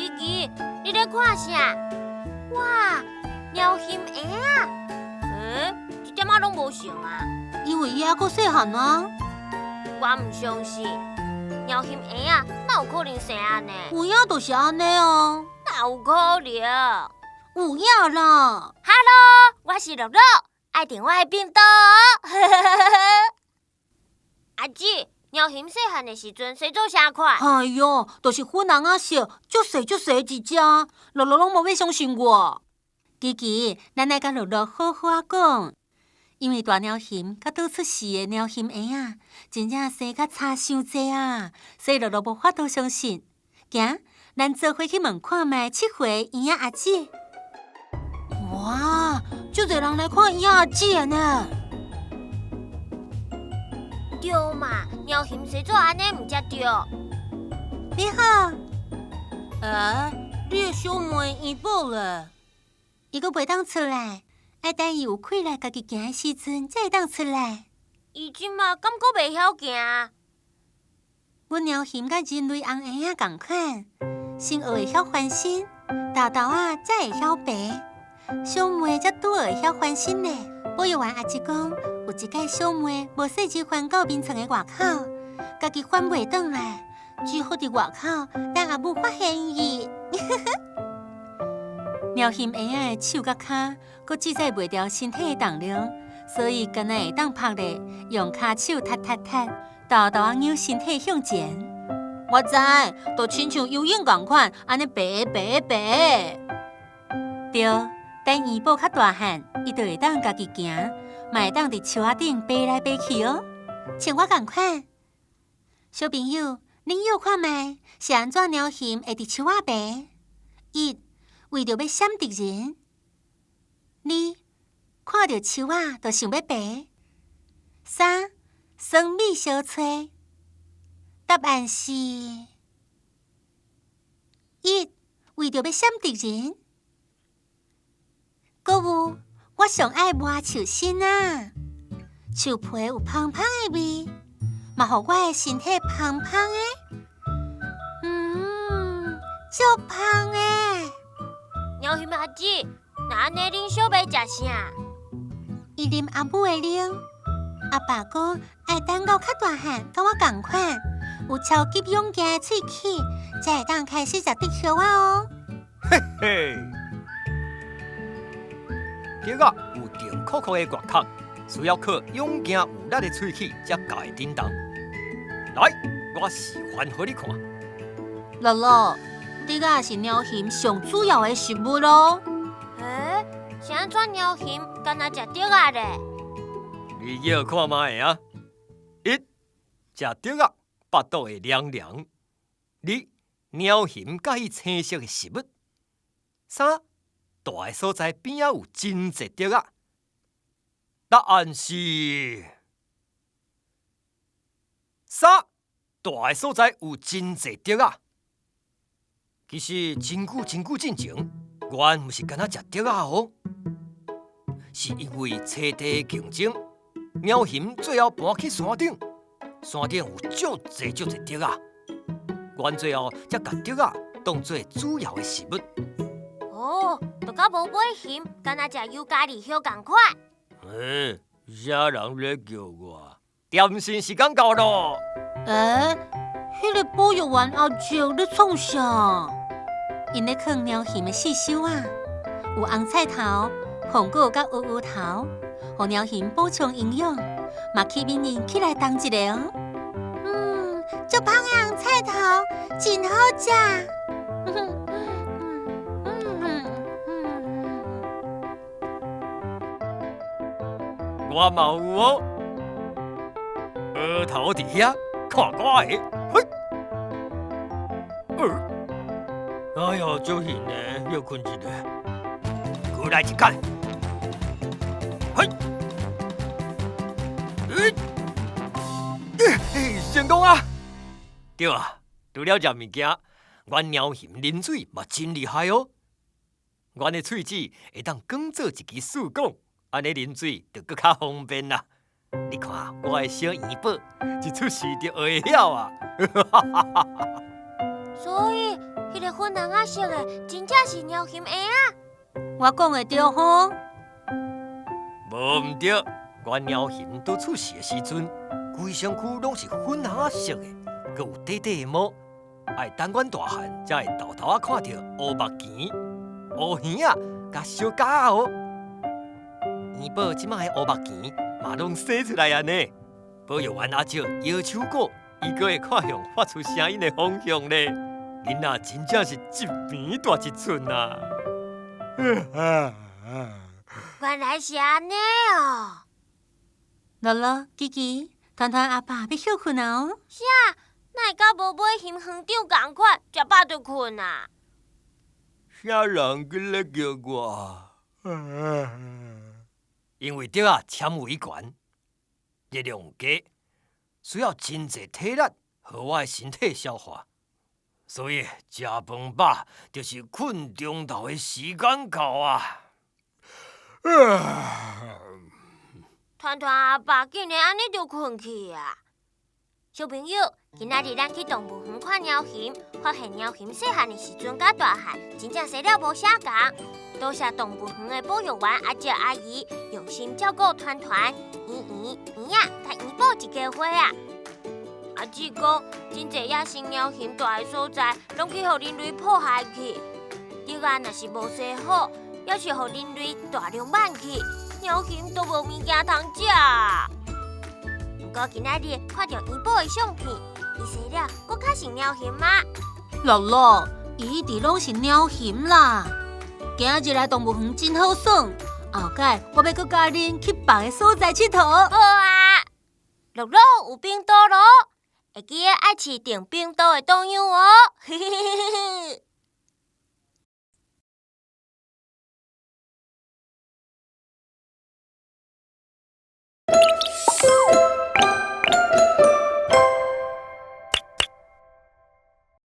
琪琪，你咧看啥？哇，貓熊嬰仔！欸，一點仔攏無像啊！因為伊猶閣細漢啊。我毋相信，貓熊嬰仔哪有可能生按呢？有影就是按呢啊！哪有可能？有影啦！Hello，我是樂樂，愛訂我的頻道。阿姊，貓熊細漢的時陣生做啥款？哎喲，就是粉紅仔色，足細足細一隻，樂樂攏無欲相信我。琪琪，咱愛佮樂樂好好仔講，因為大貓熊佮拄出世的貓熊嬰仔，真正生甲差傷濟啊，所以樂樂無法度相信。行，咱做伙去問看覓7歲嬰仔阿姊。哇，足濟人來看嬰仔阿姊的呢。對嘛，貓熊生做按呢毋才對。你好，欸，你的小妹嬰寶咧？伊閣袂當出來，愛等伊有氣力家己行的時陣，才會當出來。伊這馬敢閣袂曉行？阮貓熊佮人類紅嬰仔仝款，先學會曉翻身，沓沓仔才會曉爬。小妹才拄學會曉翻身呢。保育員阿姊講，有一擺小妹無細緻翻到眠床的外口，家己翻袂轉來，只好佇外口等阿母發現伊。貓熊嬰仔的手佮跤，閣制載袂牢身體的重量，所以干焦會當曝咧，用跤手踢踢踢，沓沓仔扭身體向前。我知，就親像游泳仝款，按呢爬爬爬。對，等嬰寶較大漢，伊就會當家己行，嘛會當佇樹仔頂爬來爬去哦。像我仝款，小朋友，恁臆看覓，是按怎貓熊會佇樹仔爬？一，為著欲閃敵人；二，看著樹仔就想欲爬；三，酸味相揣。答案是一，為著欲閃敵人。閣有，我上愛抹樹身仔，樹皮有芳芳的味，嘛予我的身體芳芳的。足芳的。貓熊阿姊，若按呢，恁小妹食啥？伊啉阿母的奶，阿爸講愛等到較大漢，佮我仝款，有超級勇健的喙齒，才會當開始食竹葉仔哦。嘿嘿，竹仔有硬箍箍的外殼，需要靠勇健有力的喙齒才咬會振動。來，我示範予你看。樂樂，竹仔是貓熊上主要的食物囉。欸，是按怎貓熊干焦食竹仔咧？你臆看覓啊？一，食竹仔，腹肚會涼涼；二，貓熊佮意青色的食物；三，蹛的所在邊仔有真濟竹仔。答案是三，蹛的所在有真濟竹仔。其實真久真久進前，阮毋是干焦食竹仔哦，是因為棲地競爭，貓熊最後搬去山頂，山頂有足濟足濟竹仔，阮最後才共竹仔當做主要的食物。哦，就佮無尾熊，干焦食尤加利葉仝款。欸，啥人咧叫我？點心時間到囉。欸，彼个保育員阿叔咧創啥？𪜶咧囥貓熊的四手仔，有紅菜頭、紅果佮烏芋頭，予貓熊補充營養，嘛吸引𪜶起來動一下哦。足芳的紅菜頭真好食。嗯嗯嗯。我嘛有哦，芋頭佇遐，看我的，嘿，哎喲，足眩的，歇睏一下，閣來一擺，嘿，成功啊！對啊，除了食物件，阮貓熊啉水嘛真厲害哦。阮的喙齒會當當做一支試管，按呢啉水就閣較方便啦。你看我的小嬰寶，一出世就學會曉啊！所以，彼彼个粉紅仔色的，真正是貓熊鞋仔。我講的對吼？無毋對，阮貓熊拄出世的時陣，規身軀攏是粉紅仔色的，閣有短短的毛。愛等阮大漢，才會沓沓仔看著烏目鉗、烏耳仔佮小角仔哦。元寶這擺的烏目鉗嘛攏生出來啊呢。保育員阿叔搖手鼓，伊閣會看向發出聲音的方向咧。囡仔真正是一邊大一寸啊！原來是按呢哦。樂樂、基基、團團阿爸欲歇睏啊哦。啥？哪會佮無尾熊園長仝款，食飽就睏啊？啥人佇咧叫我？因為竹仔纖維懸，熱量低，需要真濟體力，予我的身體消化，所以食飯飽就是睏中晝的時間到啊！團團阿爸竟然按呢就睏去啊！小朋友，今仔日咱去動物園看貓熊，發現貓熊細漢的時陣佮大漢真正生了無啥仝。多謝動物園的保育員阿叔阿姨用心照顧團團、圓圓、圓仔佮元寶一家伙仔。阿姊講，真濟野生貓熊蹛的所在，攏去予人類破壞去。竹仔若是無生好，抑是予人類大量剜去，貓熊都無物件通食。毋過今仔日看著元寶的相片，伊生了閣較像貓熊嗎？樂樂，伊一直攏是貓熊啦。今仔日來動物園真好耍，後擺我欲閣佮恁去別个所在𨑨迌。好啊，樂樂有冰刀囉，會記得愛飼定冰刀的導遊哦。